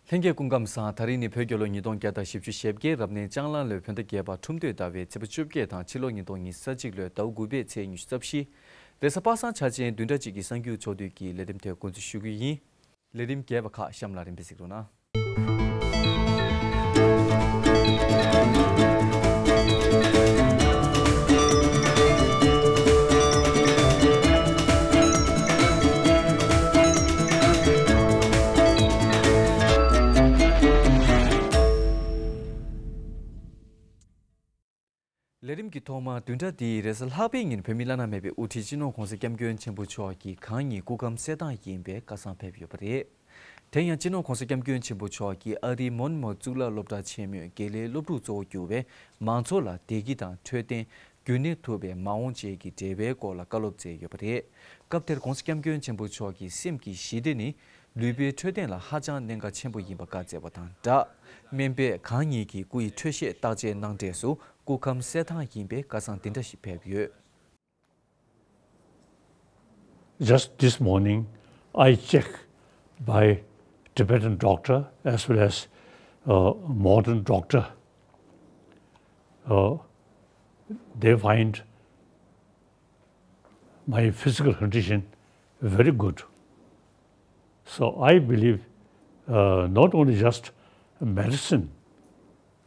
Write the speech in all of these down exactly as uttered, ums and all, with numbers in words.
ལྷན་རྒྱས་སྐུ་ཁམས་བཟང་། ད་རིང་ནི་བོད་རྒྱལ་ལོ་ཉིས་སྟོང་བརྒྱ་དང་བཞི་བཅུ་ཞེ་བརྒྱད། རབ་གནས་ལྕང་གླང་ལོའི་བོད་ཟླ་བརྒྱད་པ་ཁྲུམས་སྟོད་ཟླ་བའི་ཚེས་པ་བཅོ་བརྒྱད་དང་ཕྱི་ལོ་ཉིས་སྟོང་ཉི་ཤུ་རྩ་གཅིག་ལོའི་ཟླ་བ་དགུ་པའི་ཚེས་ཉི་ཤུ་རྩ་བཞི། རེས་གཟའ་པ་སངས་འཆར་ཅན་བདུན་ཕྲག་གཅིག་གི་གསར་འགྱུར་ཕྱོགས་བསྡུས་ཀྱི་ལས་རིམ་དེ་འགོ་འཛུགས་ཞུ་རྒྱུ་ཡིན། ལས་རིམ་རྒྱས་པ་ཁག་གཤམ་ལ་རིམ་པས་གཟིགས་རོགས་གནང་། ལས་རིམ་གྱི་ཐོག་མར་བདུན་ཕྲག་འདིའི་རེས་གཟའ་ལྷག་པའི་ཉིན་བོད་མིའི་བླ་ན་མེད་པའི་དབུ་ཁྲིད་སྤྱི་ནོར་༧གོང་ས་༧སྐྱབས་མགོན་ཆེན་པོ་མཆོག་གི་གང་ཉིད་སྐུ་ཁམས་གསལ་ཐང་ཡིན་པའི་བཀའ་གསང་ཕེབས་ཡོད་པ་རེད། དེ་ཡང་སྤྱི་ནོར་༧གོང་ས་༧སྐྱབས་མགོན་ཆེན་པོ་མཆོག་གིས་ཨ་རིའི་མོན་མོ་གཙུག་ལག་སློབ་གྲྭ་ཆེན་མོའི་དགེ་ལས་སློབ་ཕྲུག་གཙོ་བོ་གྱུར་བའི་མང་ཚོགས་ལ་བདེ་སྐྱིད་དང་འཕྲོད་བསྟེན། རྒྱུན་གནས་ཐུབ་པའི་མ་འོངས་བཅས་ཀྱི་འབྲེལ་བའི་སྐོར་ལ་བཀའ་སློབ་སྩལ་ཡོད་པ་རེད། སྐབས་དེར་༧གོང་ས་༧སྐྱབས་མགོན་ཆེན་པོ་མཆོག་གིས་སེམས་ཀྱི་ཞི་བདེ་ནི་ལུས་པོའི་འཕྲོད་བསྟེན་ལ་ཧ་ཅང་གནད་འགག་ཆེན་པོ་ཡིན་པ་བཀའ་སྩལ་བ་དང་སྦྲགས། སྨན་པས་གང་ཉིད་ཀྱི་སྐུ་ཡི་འཕྲོད་བཞེས་བརྟག་དཔྱད་གནང་འབྲས་སུ་སྐུ་ཁམས་གསལ་ཐང་ཡིན་པའི་བཀའ་གསང་འདི་འདྲ་ཞིག་ཕེབས་ཡོད། Just this morning, I checked by Tibetan doctor as well as uh, modern doctor. Uh, they find my physical condition very good. So I believe uh, not only just medicine,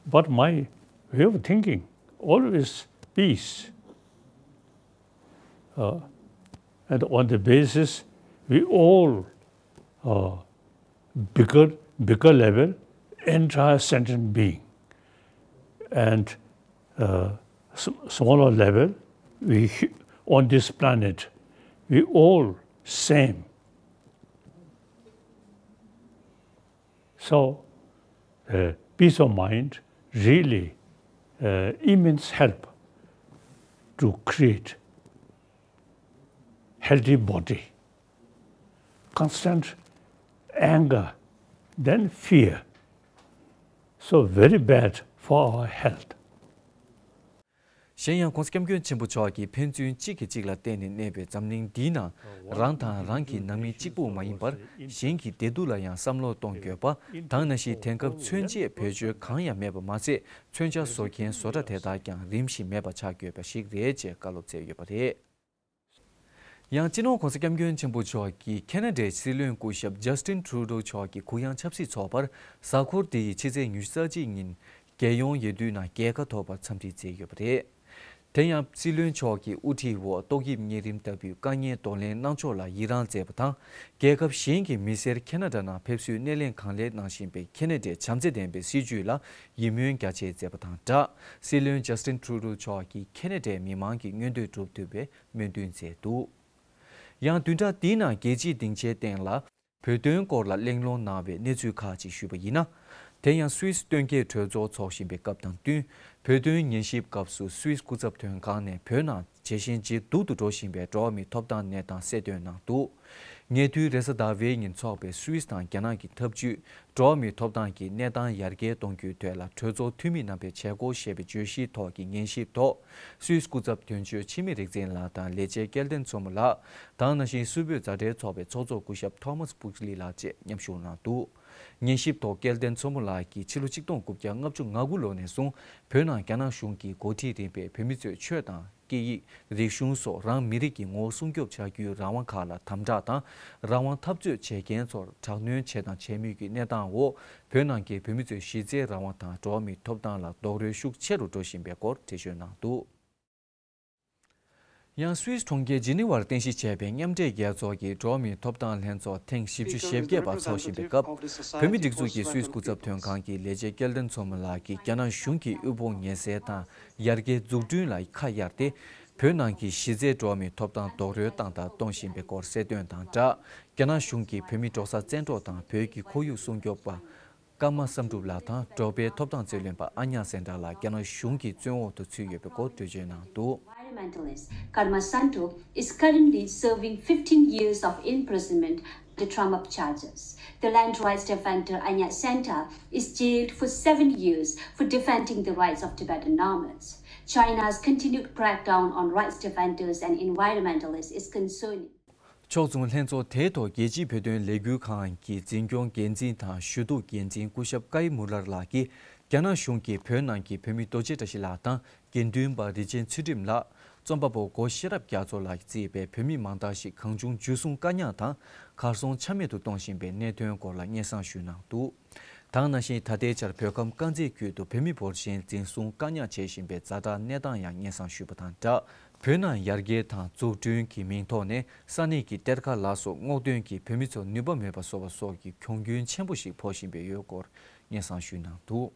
but my way of thinking, always peace. Uh, and on the basis, we all, uh, bigger, bigger level, entire sentient being. And uh, smaller level, we on this planet, we all same. So, uh, peace of mind really uh, immense help to create healthy body. Constant anger, then fear. So very bad for our health. གཞན་ཡང་༧གོང་ས་༧སྐྱབས་མགོན་ཆེན་པོ་མཆོག་གིས་ཕན་ཚུན་གཅིག་གིས་གཅིག་ལ་བརྟེན་ནས་གནས་པའི་འཛམ་གླིང་འདིའི་ནང་རང་དང་རང་གི་ནང་མི་གཅིག་པུ་མ་ཡིན་པར་གཞན་གྱི་བདེ་སྡུག་ལ་ཡང་བསམ་བློ་གཏོང་དགོས་པ་དང་ནང་བཞིན་དེང་སྐབས་མཚོན་ཆས་བེད་སྤྱོད་གང་ཡང་མེད་པ་མ་ཚད་མཚོན་ཆ་བཟོ་མཁན་བཟོ་གྲྭ་དེ་དག་ཀྱང་རིམ་བཞིན་མེད་པ་ཆགས་དགོས་པ་ཞིག་རེད་ཅེས་བཀའ་སློབ་སྩལ་ཡོད་པ་རེད། ཡང་སྤྱི་ནོར་༧གོང་ས་༧སྐྱབས་མགོན་ཆེན་པོ་མཆོག་གིས་ཁེ་ན་ཌའི་སྲིད་བློན་སྐུ་ཞབས་ཇཱ་སི་ཊིན་ཊུ་རུ་ཌོ་མཆོག་གི་གུ་ཡངས་ཆབ་སྲིད་ཚོགས་པར་གཟའ་འཁོར་འདི་ཡི་ཕྱི་ཚེས་ཉི་ཤུ་རྩ་གཅིག་ཉིན་རྒྱལ་ཡོངས་འོས་བསྡུའི་ནང་རྒྱལ་ཁ་ཐོབ་པར་འཚམས་འདྲི་མཛད་ཡོད་པ་རེད། དེ་ཡང་སྲིད་བློན་མཆོག་གི་དབུ་ཁྲིད་འོག་ཏོག་དབྱིབས་གཉན་རིམས་ལྟ་བུའི་དཀའ་ངལ་གདོང་ལེན་གནང་ཕྱོགས་ལ་ཡི་རངས་མཛད་པ་དང་། རྒྱལ་ཁབ་གཞན་གྱི་མི་སེར་ཁེ་ན་ཌ་ནང་ཕེབས་བསུའི་སྣེ་ལེན་གང་ལེགས་གནང་བཞིན་པའི་ཁེ་ན་ཌའི་བྱམས་བརྩེ་ལྡན་པའི་སྲིད་བྱུས་ལ་ཡིད་སྨོན་རྒྱ་ཆེ་མཛད་པ་དང་སྦྲགས། སྲིད་བློན་ཇཱ་སི་ཊིན་ཊུ་རུ་ཌོ་མཆོག་གིས་ཁེ་ན་ཌའི་མི་མང་གི་མངོན་འདོད་འགྲུབ་ཐུབ་པའི་སྨོན་འདུན་མཛད་འདུག་ཡང་བདུན་ཕྲག་འདིའི་ནང་རྒྱལ་སྤྱིའི་སྡིངས་ཆའི་སྟེང་ལ་བོད་དོན་སྐོར་ལ་གླེང་སློང་གནང་བའི་གནས་ཚུལ་ཁག་ཅིག་ཞུས་པ་ཡིན་ན། དེ་ཡང་སུད་སི་སྟོན་ཁའི་གྲོས་ཚོགས་འཚོགས་བཞིན་པའི་སྐབས་དང་བསྟུན། བོད་དོན་ཉན་ཞིབ་སྐབས་སུ་སུད་སི་སྐུ་ཚབ་དོན་ཁང་ནས་བོད་ནང་ཇེ་ཞན་ཇེ་སྡུག་ཏུ་འགྲོ་བཞིན་པའི་འགྲོ་བ་མིའི་ཐོབ་ཐང་གནས་སྟངས་གསལ་སྟོན་གནང་འདུག་ཉེ་དུས་རེས་གཟའ་ཟླ་བའི་ཉིན་འཚོགས་པའི་སུད་སི་དང་རྒྱ་ནག་གི་འཐབ་ཇུས་འགྲོ་བ་མིའི་ཐོབ་ཐང་གི་གནས་སྟངས་ཡར་རྒྱས་གཏོང་རྒྱུའི་ཐད་ལ་གྲོས་ཚོགས་འཐུས་མི་རྣམ་པས་བྱེད་སྒོ་ཞེས་པའི་བརྗོད་གཞིའི་ཐོག་གི་ཉན་ཞིབ་ཐོག་སུད་སི་སྐུ་ཚབ་དོན་གཅོད་འཆི་མེད་རིག་འཛིན་ལགས་དང་ལས་བྱེད་སྐལ་ལྡན་མཚོ་མོ་ལགས་དང་ནང་བཞིན་སུད་བོད་མཛའ་འབྲེལ་ཚོགས་པའི་ཚོགས་གཙོ་སྐུ་ཞབས་ཐོ་མཱས་པུག་ལི་ལགས་བཅས་མཉམ་ཞུགས་གནང་འདུག་ཉན་ཞིབ་ཐོག་སྐལ་ལྡན་མཚོ་མོ་ལགས་ཀྱིས་ཕྱི་ལོ་ཆིག་སྟོང་དགུ་བརྒྱ་ལྔ་བཅུ་ང་དགུ་ལོ་ནས་བཟུང་བོད་ནང་རྒྱ་ནག་གཞུང་གིས་འགོ་ཁྲིད་རིམ་པས་བོད་མི་ཚོས་ཆོས་དང་། སྐད་ཡིག་རིག་གཞུང་སོགས་རང་མི་རིགས་ཀྱི་ངོ་བོ་སྲུང་སྐྱོབ་བྱ་རྒྱུའི་རང་དབང་ཁག་ལ་དམ་དྲག་དང་། རང་དབང་འཐབ་རྩོད་བྱེད་མཁན་ཚོར་དྲག་གནོན་བྱས་དང་བྱེད་མུས་ཀྱི་གནས་སྟངས་འོག་བོད་ནང་གི་བོད་མི་ཚོའི་གཞི་རྩའི་རང་དབང་དང་འགྲོ་བ་མིའི་ཐོབ་ཐང་ལ་རྡོག་རོལ་ཤུགས་ཆེ་རུ་འགྲོ་བཞིན་པའི་སྐོར་འགྲེལ་བརྗོད་གནང་འདུག་ཡང་སུད་སི་གྲོང་ཁྱེར་ཇི་ནི་ཝར་རྟེན་གཞི་བྱས་པའི་མཉམ་འབྲེལ་རྒྱལ་ཚོགས་ཀྱི་འགྲོ་བ་མིའི་ཐོབ་ཐང་ལྷན་ཚོགས་ཐེངས་བཞི་བཅུ་ཞེ་བརྒྱད་པ་འཚོགས་བཞིན་པའི་སྐབས། བོད་མིའི་སྒྲིག་འཛུགས་ཀྱི་སུད་སི་སྐུ་ཚབ་དོན་ཁང་གི་ལས་བྱེད་སྐལ་ལྡན་མཚོ་མོ་ལགས་ཀྱིས་རྒྱ་ནག་གཞུང་གིས་དབུལ་ཕོངས་ངལ་སེལ་དང་ཡར་རྒྱས་འཛུགས་སྐྲུན་ལ་ཁ་གཡར་ཏེ། བོད་ནང་གི་གཞི་རྩའི་འགྲོ་བ་མིའི་ཐོབ་ཐང་རྡོག་རོལ་བཏང་དང་གཏོང་བཞིན་པའི་སྐོར་གསལ་སྟོན་དང་སྦྲགས། རྒྱ་ནག་གཞུང་གིས་བོད་མིའི་འབྲོག་ས་བཙན་འཕྲོག་དང་བོད་ཀྱི་ཁོར་ཡུག་སྲུང་སྐྱོབ་པ་ཀརྨ་བསམ་གྲུབ་ལགས་དང་འབྲོག་པའི་ཐོབ་ཐང་རྩོད་ལེན་པ་ཨ་ཉག་སེང་དྲག་ལགས་རྒྱ་ནག་གཞུང་གི་བཙོན་འོག་ཏུ་ཚུད་ཡོད་པའི་སྐོར་འགྲེལ་བརྗོད་གནང་འདུག Environmentalist Karma Santo is currently serving fifteen years of imprisonment under trumped up charges. The land rights defender Anya Santa is jailed for seven years for defending the rights of Tibetan nomads. China's continued crackdown on rights defenders and environmentalists is concerning. ཕྱོགས་མཚུངས་ལྷན་ཚོགས་དེའི་ཐོག་རྒྱལ་སྤྱིའི་བོད་དོན་ལས་འགུལ་ཁང་གི་འཛིན་སྐྱོང་འགན་འཛིན་དང་ཞུ་གཏུག་འགན་འཛིན་སྐུ་ཞབས་ཀའི་མུ་ལར་ལགས་ཀྱིས། རྒྱ་ནག་གཞུང་གིས་བོད་ནང་གི་བོད་མི་རྡོ་རྗེ་བཀྲ་ཤིས་ལགས་དང་། དགེ་འདུན་པ་རིན་ཆེན་ཚུལ་ཁྲིམས་ལགས། རྩོམ་པ་པོ་སྒོ་ཤེས་རབ་རྒྱ་མཚོ་ལགས་ཀྱིས་གཙོས་པའི་བོད་མི་མང་དག་ཞིག་གང་བྱུང་འཇུ་བཟུང་བཀག་ཉར་དང་། གར་སོང་ཆ་མེད་དུ་གཏོང་བཞིན་པའི་གནད་དོན་སྐོར་ལ་སྙན་སེང་ཞུས་གནང་འདུག་དེ་ནང་བཞིན་ད་ལྟའི་ཆར་བོད་ཁམས་དཀར་མཛེས་ཁུལ་དུ་བོད་མི་འབོར་ཆེན་འཛིན་བཟུང་བཀག་ཉར་བྱེད་བཞིན་པའི་ཛ་དྲག་གནས་སྟངས་ཡང་སྙན་སེང་ཞུས་པ་དང་སྦྲགས། བོད་ནང་ཡར་རྒྱས་དང་འཛུགས་སྐྲུན་གྱི་མིང་ཐོག་ནས་ས་གནས་ཀྱི་གཏེར་ཁ་ལ་སོགས་སྔོག་འདོན་གྱིས་བོད་མི་ཚོར་ནུས་པ་མེད་པ་བཟོ་བ་སོགས་ཀྱི་གྱོང་གུན་ཆེན་པོ་ཞིག་ཕོག་བཞིན་པའི་ཡོད་སྐོར་སྙན་སེང་ཞུས་གནང་འདུག་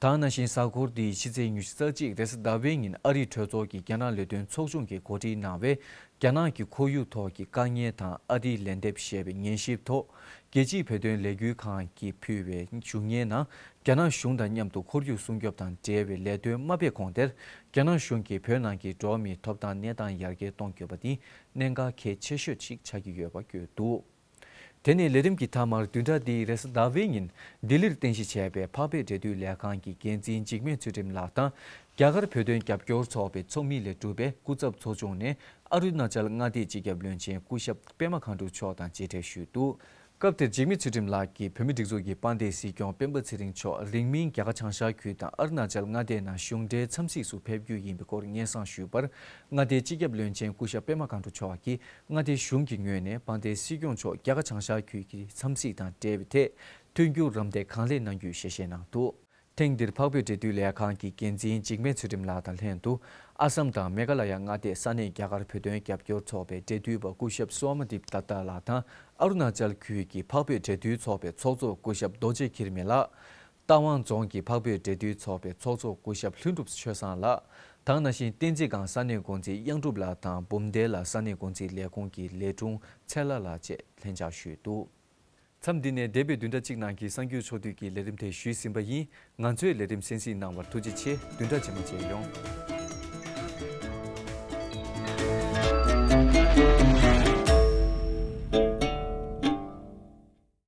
དེ་ནང་བཞིན་གཟའ་འཁོར་འདིའི་ཕྱི་ཚེས་ཉི་ཤུ་རྩ་གཅིག་རེས་གཟའ་ཟླ་བའི་ཉིན་ཨ་རིའི་གྲོས་ཚོགས་ཀྱི་རྒྱ་ནག་ལས་དོན་ཚོགས་ཆུང་གིས་གོ་སྒྲིག་གནང་བའི་རྒྱ་ནག་གི་ཁོར་ཡུག་ཐོག་གི་དཀའ་ངལ་དང་ཨ་རིའི་ལན་འདེབས་ཞེས་པའི་ཉན་ཞིབ་ཐོག་རྒྱལ་སྤྱིའི་བོད་དོན་ལས་འགུལ་ཁང་གིས་ཕུལ་བའི་བཞུགས་མཁན་ནང་རྒྱ་ནག་གཞུང་དང་མཉམ་དུ་ཁོར་ཡུག་སྲུང་སྐྱོབ་དང་འབྲེལ་བའི་ལས་དོན་མ་སྤེལ་གོང་དེར། རྒྱ་ནག་གཞུང་གིས་བོད་ནང་གི་འགྲོ་བ་མིའི་ཐོབ་ཐང་གནས་སྟངས་ཡར་རྒྱས་གཏོང་དགོས་པ་ནི་གནད་འགག་གལ་ཆེ་ཤོས་ཤིག་ཆགས་ཀྱི་ཡོད་པ་བཀོད་འདུག་དེ་ནས་ལས་རིམ་གྱི་མཐའ་མར་བདུན་ཕྲག་འདིའི་རེས་གཟའ་ཟླ་བའི་ཉིན་ལྡི་ལིར་རྟེན་གཞི་བྱས་པའི་འཕགས་བོད་འབྲེལ་མཐུད་ལས་ཁང་གི་འགན་འཛིན་འཇིགས་མེད་ཚུལ་ཁྲིམས་ལགས་དང་། རྒྱ་གར་བོད་དོན་རྒྱབ་སྐྱོར་ཚོགས་པའི་ཚོགས་མི་ལས་གྲུབ་པའི་སྐུ་ཚབ་ཚོགས་ཆུང་ནས་ཨ་རུ་ན་ཅལ་མངའ་སྡེའི་སྤྱི་ཁྱབ་བློན་ཆེན་སྐུ་ཞབས་པད་མ་མཁའ་འགྲོ་མཆོག་དང་མཇལ་འཕྲད་ཞུས་འདུག་སྐབས་དེར་འཇིགས་མེད་ཚུལ་ཁྲིམས་ལགས་ཀྱིས་བོད་མིའི་སྒྲིག་འཛུགས་ཀྱི་དཔལ་ལྡན་སྲིད་སྐྱོང་སྤེན་པ་ཚེ་རིང་མཆོག་རིང་མིན་རྒྱ་གར་བྱང་ཤར་ཁུལ་དང་ཨ་རུ་ན་ཅལ་མངའ་སྡེའི་ནང་གཞུང་འབྲེལ་འཚམས་གཟིགས་སུ་ཕེབས་རྒྱུ་ཡིན་པའི་སྐོར་སྙན་སེང་ཞུས་པར། མངའ་སྡེའི་སྤྱི་ཁྱབ་བློན་ཆེན་སྐུ་ཞབས་པད་མ་མཁའ་འགྲོ་མཆོག་གིས་མངའ་སྡེའི་གཞུང་གི་ངོས་ནས་དཔལ་ལྡན་སྲིད་སྐྱོང་མཆོག་རྒྱ་གར་བྱང་ཤར་ཁུལ་གྱི་འཚམས་གཟིགས་དང་འབྲེལ་བའི་ཐད་མཐུན་འགྱུར་རམ་འདེགས་གང་ལེགས་གནང་རྒྱུའི་ཞལ་བཞེས་གནང་འདུག་ཐེངས་འདིར་འཕགས་བོད་འབྲེལ་མཐུད་ལས་ཁང་གི་འགན་འཛིན་འཇིགས་མེད་ཚུལ་ཁྲིམས་ལགས་དང་ལྷན་དུ། ཨ་སམ་དང་མེ་ག་ལ་ཡ་མངའ་སྡེའི་ས་གནས་རྒྱ་གར་བོད་དོན་རྒྱབ་སྐྱོར་ཚོགས་པའི་འབྲེལ་མཐུད་པ་སྐུ་ཞབས་སོ་མ་དིབ་ཏ་ཏ་ལགས་དང་། ཨ་རུ་ན་ཅལ་ཁུལ་གྱི་འཕགས་བོད་འབྲེལ་མཐུད་ཚོགས་པའི་ཚོགས་གཙོ་སྐུ་ཞབས་རྡོ་རྗེ་ཁེར་མི་ལགས། རྟ་དབང་རྫོང་གི་འཕགས་བོད་འབྲེལ་མཐུད་ཚོགས་པའི་ཚོགས་གཙོ་སྐུ་ཞབས་ལྷུན་གྲུབ་ཆོས་བཟང་ལགས། དེ་ནང་བཞིན་བསྟན་འཛིན་སྒང་ས་གནས་འགོ་འཛིན་གཡང་སྒྲུབ་ལགས་དང་འབུམ་སྡེ་ལ་ས་གནས་འགོ་འཛིན་ལས་ཁུངས་ཀྱི་ལས་དྲུང་ཚེ་ལྷ་ལགས་བཅས་ལྷན་བཅར་ཞུས་འདུག་མཚམས་འདི་ནས་འདས་པའི་བདུན་ཕྲག་གཅིག་ནང་གི་གསར་འགྱུར་ཕྱོགས་བསྡུས་ཀྱི་ལས་རིམ་དེ་ཞུས་ཟིན་པ་ཡིན། ང་ཚོའི་ལས་རིམ་གསན་གཟིགས་གནང་བར་ཐུགས་རྗེ་ཆེ། བདུན་ཕྲག་རྗེས་མ་མཇལ་ཡོང་།